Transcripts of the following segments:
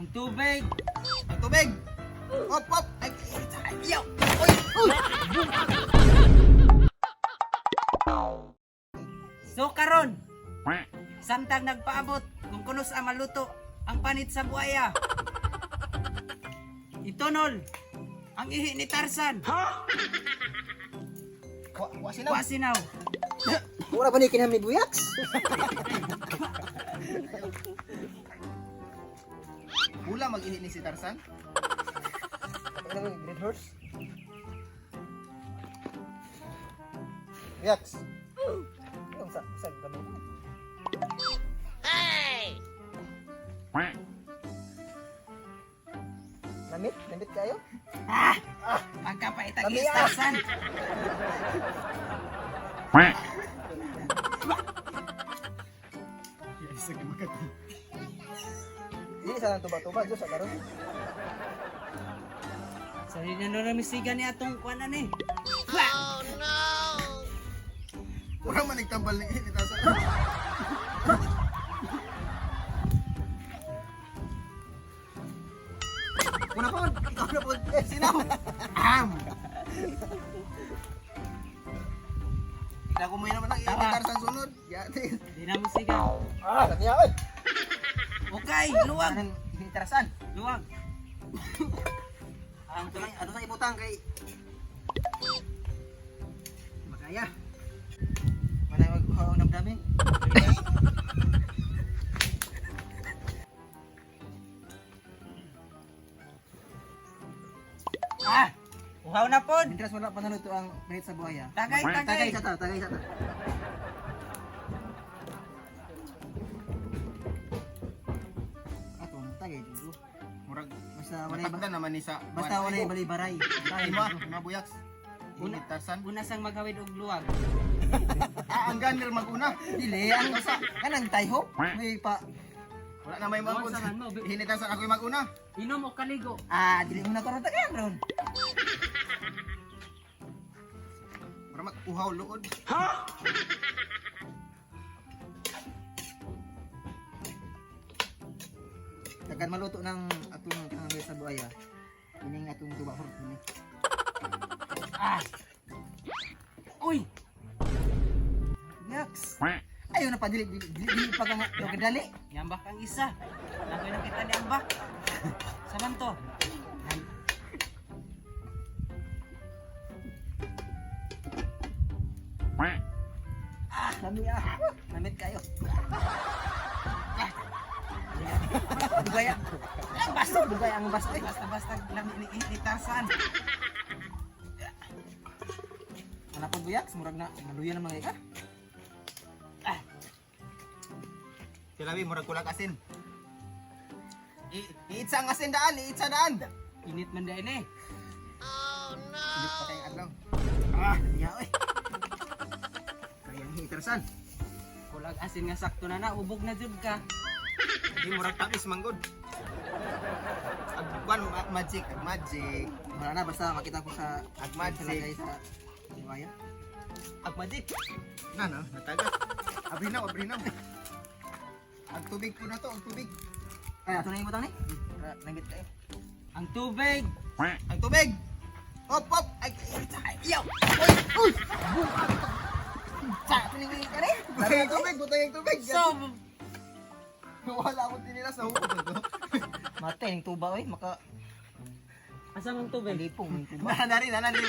Ang tubig. Ang tubig. Op, op. Ay, ay, iyaw. Uy, uy. So karon, samtang nagpaabot kung kunos ang maluto ang panit sa buaya. Itunol ang ihi ni Tarzan. Wa, wa sinaw. Wa sinaw. Wala ba ni kinahanglan ni Buyaks? Hula mag-ihi ni si Tarzan. Ano yung Red Horse? Yaks. Yung sa gamay mo. Namit? Namit kayo? Ah! Pagkapaitag Kami, is ah. Tarzan. Hindi sa nang tuba-tuba, Diyos, sa karon. Sa nanomisigan ni atong kuan ani. Wala man nagtambal ng ihi ni Tarzan. Una po, ikaw na po. Eh, Sinaw. Aham. Naku mo naman ang ihi ni Tarzan sunod. Yati. Di na musigan. Ah, lami oy. Okay, luwag. Anong ihi ni Tarzan? Luwag. Ang tulang, ato sa ibutang kay Makaya. Manay maghuhaw ng damdamin. Ah! Uhaw na pod. Mientras wala pa naluto ang panit sa buhaya. Tagay, Tagay tagay. sa ta, tagay sa ta. Ato nang tagay jud. Murag Basta walay ba, natakdan naman ni sa basta walay bali-baray. Tagay Ima, jud. ima buyaks. Una Tarzan. Una sang maghawid og luwag. Ah, ang gunner maguna. Dili ang kanang tayho may pa Wala na may Buwan maguna. sa man mo, Ihi ni Tarzan ako'y maguna. Inom o kaligo. ah dili mo na karon tagayan ron. Murag mag uhaw luod. Tagan maluto ng atong kanang sa buhaya. Ining atong tuba hurot ni. Ah! Uy! Yaks. Ayo na pa dili dili, dili pa ka nga do kadali. Yambak ang isa. Nakoy nakita ni ambak. Saman to? Ah, lami ah. Namit kayo. Dugay ah. Ang basto, dugay ang basto. eh. Basta basta lami ni ni Tarzan. Wala pa buyaks, murag na maluya na mga ka. Ah! Sila murag kulang asin. Iitsa ang asin daan, iitsa daan. Init man dahil eh. Init pa kayong adlaw. Ah, niya oy. Kayang hitarsan. Kulag asin nga sakto na na, ubog na jud ka. Di murag tamis manggod. Ag kwan magic, ag magic, Wala na basta makita ko sa Ag magic. sa lagay sa buhaya. Ag magic. Na na, nataga. Abrinaw, abrinaw. Ang tubig po na to, ang tubig. Ay, ato na yung butang ni. Para Namit kayo. Ang tubig. Ang tubig. Op, op. Ay, ay, iyaw. Uy, uy. Sa ato ni kare. Butang ang tubig, butang ang tubig. So, Wala akong tinilas na hukot to. Matay ning tuba oy, maka asa mang tubig? lipong ning tuba. Na na rin, na na rin.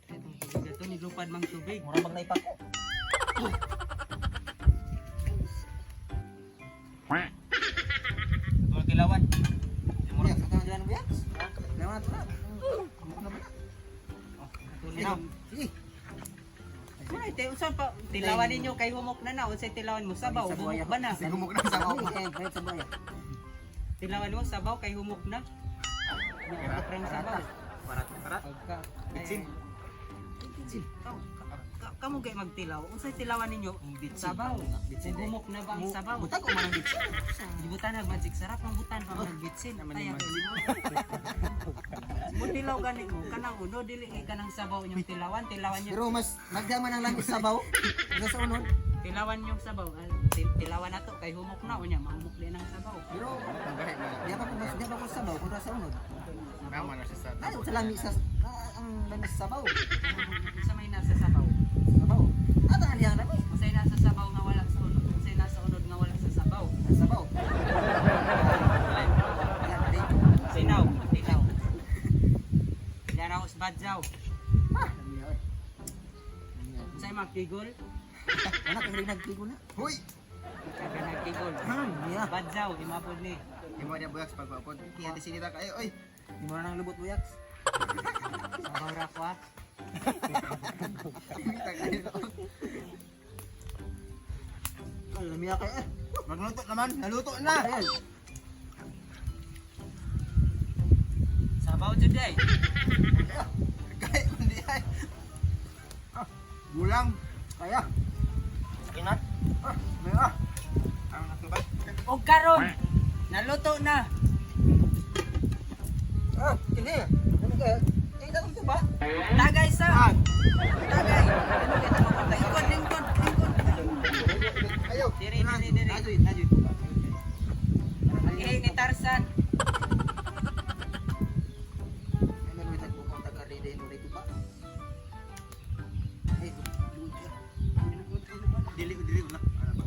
Itong tubig na to, nilupad mang tubig. Murag bang naipako. Mga kilawan. Buyaks, ato na dyan buyaks. Lawan na to na. Kumuk na ba na? Tuloy. Sige. Ay, te, unsa pa tilawan ninyo kay humok na na, unsay tilawan mo sabaw, Sa buhaya. humok ba na? Sigumok na sa Sabaw, eh, bayad sa buhaya. Tilawan mo sabaw kay humok na. Parang sabaw. Parat, parat. Pagka. Bitsin. Bitsin. Kaw, kaw, kaw. Kamo gay magtilaw. Unsay tilawan ninyo? Bitsin. Sabaw. Bitsin, eh. Gumok na ba ang sabaw? Butag o man ang bitsin. Gibutan nag magic sarap ang butan pa man bitsin. Naman Kaya yung magic. mo tilaw gani mo kanang uno dili kay kanang sabaw inyong tilawan, tilawan niyo. Pero mas nagdaman ang langis sabaw. Kaysa sa unod. Tilawan yung sabaw. Ah, tilawan nato kay humok na unya mahumok din ang sabaw. Pero Ang gahi na. di pa ko mas di pa ko sabaw kontra sa unod. Nama na siya sa Ay, sa lami sa ang lamis sabaw. Unsa may nasa sabaw? Sabaw. Ata ang liyang lami. Unsay nasa sabaw nga wala sa unod? Unsay nasa unod nga wala sa sabaw? Ang sabaw. Ayan, ayan. Sinaw, tilaw. Yan ako sa badyaw. Ah, lami oy. Lami, oy. Unsay magtigol? Wala kang rin nagtigo na. Huy! Kaya nagtigol. Yeah. Badyaw, imapod ni. Imo niya buyaks pagpapod. Kaya di sinita kayo oy. Di mo na nang lubot buyaks. Sabaw ra ko ah. Sinita kayo. Ay, lami kayo eh. Magluto naman, naluto na. Ayan. Sabaw jud ay. Kay man di ay. Ah, gulang. Kaya. Inat. Ah, may ah. Ang natubat. Og karon, naluto na. Ah, kini. Ano kaya? Eh, datong tuba. Tagay sa. Ah, Tagay. Ano kita mo Lingkod, lingkod, lingkod. Ayaw. Diri, diri, diri. Najoy, najoy tuba. Ang ihi ni Tarzan. Ay, meron itag bukong taga-rede no tuba. Ay, lugod siya. Dili ko dili ko na. Ano ba?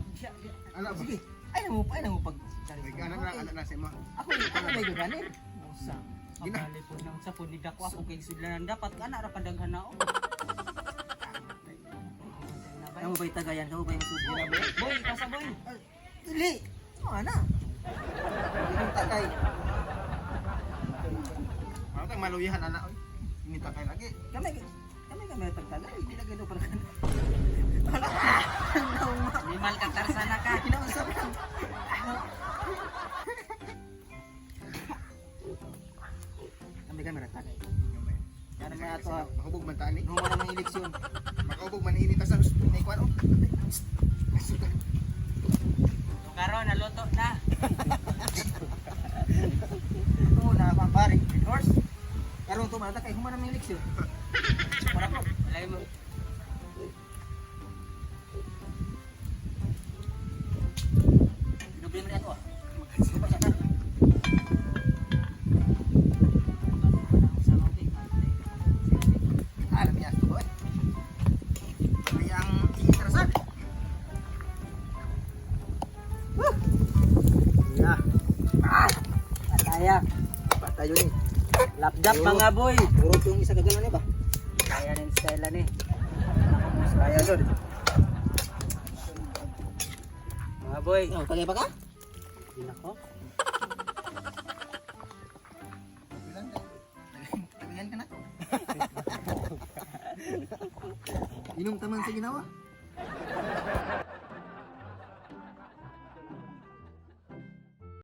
Ano ba? Sige. Ay, nangupa, ay, nangupag. Ay, anak na, anak na sa imo. Ako, ako may gaganin. Usa. Gina. Pagkali po nang sa po ni Dako ako kay sudlanan dapat kana ra padaghan na oh. Kamu ba'y tagayan? Kamu ba'y masubo? Boy, kasa boy. Ay, Dili. Ano ana? Dili tagay. Ano tang maluyahan anak oy. Sinita kayo lagi. Kami, kami kami tagtagay. Hindi na gano'n para ka na. Wala. Nauma. Animal ka Tarzan na ka. Kinausap lang. Kami kami ratagay. Yan ang mga ato ha. Mahubog man tani. Nung wala ng eleksyon. Makaubog man inita sa nay kuan oh. Karon naluto na. Ito na pang pare. Red horse. Karon to malata kay human ng eleksyon. Wala ko. Walay mo. Doble mo na ato ah. Magkasupa sa kan. Alam niya to boy. May ang interesan. Yeah. Ah! Pataya. Patayo ni. Lapdap mga boy. Puro yung isa kagano ni ba? Kaya rin style ni. Kaya jud. Mga boy. Oh, tagay pa ka? Nako. Tagayan ka na. Inom taman sa ginawa.